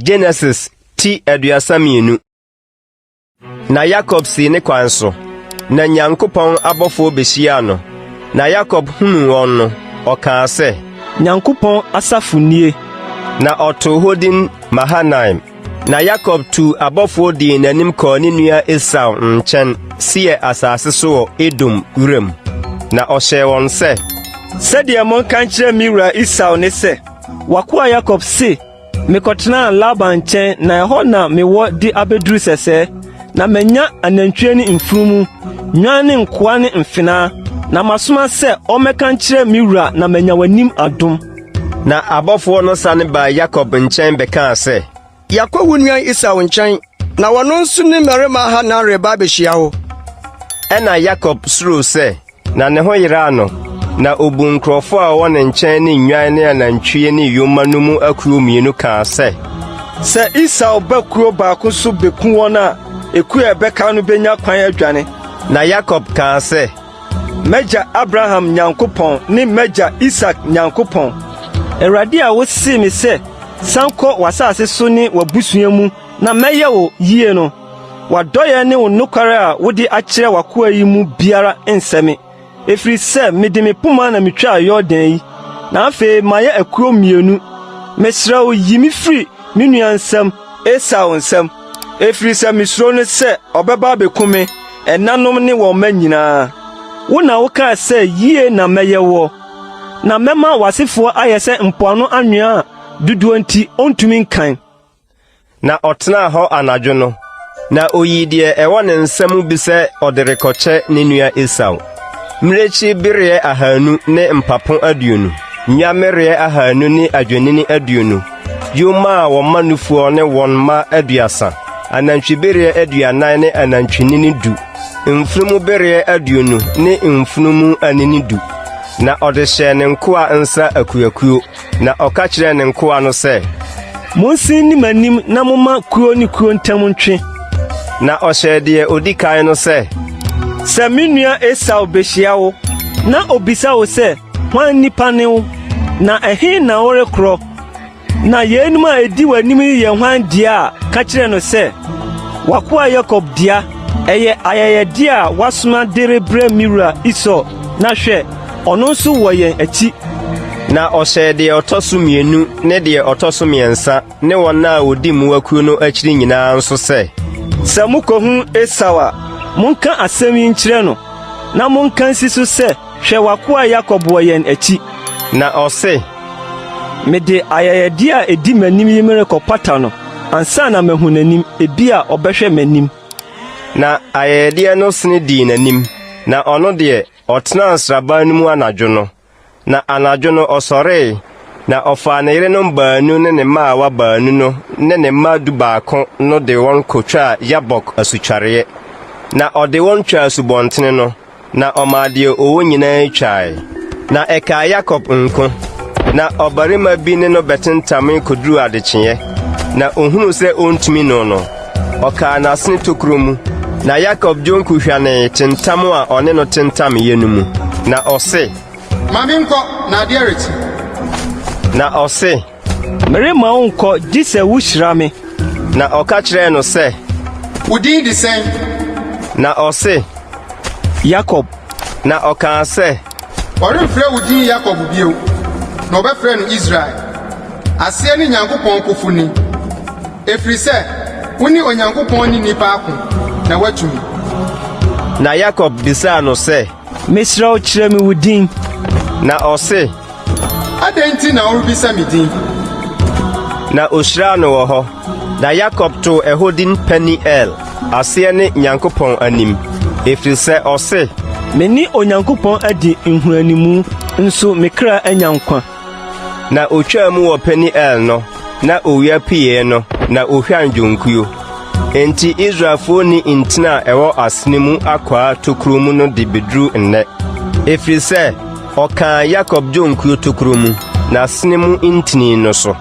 Genesis ti 32. Na Yakob sii ne kwan so, na Nyankopɔn abɔfoɔ bɛhyiaa no. Na Yakob hunuu wɔn no, ɔkaa sɛ, Nyankopɔn asafo nie! Na ɔtoo hɔ din Mahanaim. Na Yakob tuu abɔfoɔ dii n'anim kɔɔ ne nua Esau nkyɛn Seir asase so wɔ Edom wiram. Na ɔhyɛɛ wɔn sɛ, Sɛdeɛ monka nkyerɛ me wura Esau ne sɛ, W'akoa Yakob se, Mekɔtenaa Laban nkyɛn na ɛhɔ na mewɔ de abeduru sɛsɛɛ, na manya anantwie ne mfunumu, nnwan ne nkoa ne mfenaa, na masoma sɛ ɔmmɛka nkyerɛ me wura na manya w'anim adom. Na abɔfoɔ no sane baa Yakob nkyɛn bɛkaa sɛ, Yɛakɔ wo nua Esau nkyɛn, na ɔno nso ne mmarima ahannan reba abehyia wo. Ɛnna Yakob suroo sɛ, na ne ho yeraa no, na obuu nkurɔfoɔ a wɔwɔ ne nkyɛn ne nnwan ne anantwie ne yoma no mu akuo mmienu kaa sɛ, Sɛ Esau ba kuo baako so beku wɔn a, ekuo a ɛbɛka no benya kwan adwane. Na Yakob kaa sɛ, M'agya Abraham Nyankopɔn ne m'agya Isak Nyankopɔn, Awurade a wosee me sɛ, 'San kɔ w'asase so ne w'abusua mu na mɛyɛ wo yiye no, w'adɔeɛ ne wo nokware a wode akyerɛ w'akoa yi mu biara nsɛ me, ɛfiri sɛ mede me poma na metwaa Yordan yi, na afei mayɛ akuo mmienu. Mesrɛ wo, yi me firi me nua nsam, Esau nsam, ɛfiri sɛ mesuro no sɛ ɔbɛba abɛku me, ɛnanom ne wɔn mma nyinaa. Wo na wokaa sɛ yie na mɛyɛ woɔ, na mɛma w'asefoɔ ayɛ sɛ mpoano anwea a dodoɔ nti ɔntumi nkan. Na ɔtenaa hɔ anadwo no, na oyii deɛ ɛwɔ ne nsa mu bi sɛ ɔde rekɔkyɛ ne nua Esau. Mmirekyi bereɛ ahanu ne mpapo 20, nnwammereɛ ahanu ne adwennini 20, yoma a wɔma nufoɔ ne wɔn mma 30, anantwibereɛ 40 ne anantwinini 10, mfunumubereɛ 20 ne mfunumu anini 10. Na ɔde hyɛɛ ne nkoa nsa akuakuo. Na ɔka kyerɛɛ ne nkoa no sɛ, Monsen nni m'anim na momma kuo ne kuo ntam ntwe. Na ɔhyɛɛ deɛ ɔdi kan no sɛ, Sɛ me nua Esau behyia wo, na obisa wo sɛ, 'Hwan nipa ne wo, na ɛhe na worekorɔ, na yeinom a edi w'anim yi yɛ hwan dea a, ka kyerɛ no sɛ, 'W'akoa Yakob dea, ɛyɛ ayɛyɛdeɛ a wasoma de rebrɛ me wura Esau, na hwɛ, ɔno nso wɔ yɛn akyi. Na ɔhyɛɛ deɛ ɔtɔ so mmienu ne deɛ ɔtɔ so mmiɛnsa ne wɔn a wɔdi mmoakuo no akyiri nyinaa nso sɛ, Sɛ mukohu Esau a, monka asɛm yi nkyerɛ no, na monka nsi so sɛ, 'Hwɛ, w'akoa Yakob wɔ yɛn akyi. Na ɔse, Mede ayɛyɛdeɛ a edi m'anim yi merekɔpata no ansa na mahu n'anim, ebia ɔbɛhwɛ m'anim. Na ayɛyɛdeɛ no sene dii n'anim, na ɔno deɛ, Ɔtenaa nsraban no mu anadwo no, na anadwo no ɔsɔree, na ɔfaa ne yerenom baanu ne ne mmaawa baanu no ne ne mma dubaako no de wɔn kotwaa Yabok asutwareɛ. Na ɔde wɔn twaa asubɔntene no, na ɔmaa deɛ ɔwɔ nyinaa twae. Na ɛkaa Yakob nko. Na ɔbarima bi ne no bɛtentamee kɔduruu adekyeeɛ, na ɔhunuu sɛ ɔntumi no no, ɔkaa n'asene tokuro mu. Na Yakob dwonku hwanee tentam a ɔne no tentameeɛ no mu, na ɔse, Ma menkɔ, na adeɛ rekye. Na ɔse, Meremma wo nkɔ gye sɛ wuhyira me. Na ɔka kyerɛɛ no sɛ, Wo din de sɛn? Na ɔse, Yakob. Na ɔkaa sɛ, Wɔremfrɛ wo din Yakob bio, na wɔbɛfrɛ no Israel. Aseɛ ne Nyankopɔn Kofoni, ɛfiri sɛ wo ne Onyankopɔn ne nnipa ako, na woatumi. Na Yakob bisaa no sɛ, Mesrɛ wo, kyerɛ me wo din. Na ɔse, Adɛn nti na worebisa me din? Na ɔhyiraa no wɔ hɔ. Na Yakob too ɛhɔ din Peni-El, aseɛ ne Nyankopɔn anim, ɛfiri sɛ ɔse, Me ne Onyankopɔn adi nhuanimu, nso me kra anya nkwa. Na ɔtwaa mu wɔ Peni-El no, na owia pueeɛ no, na ɔhwan dwonkuo. Enti Israelfoɔ nni ntini a ɛwɔ asene mu akwaa tokuro mu no de bɛduru nnɛ, ɛfiri sɛ ɔkaa Yakob dwonkuo tokuro mu, n'asene mu ntini no so.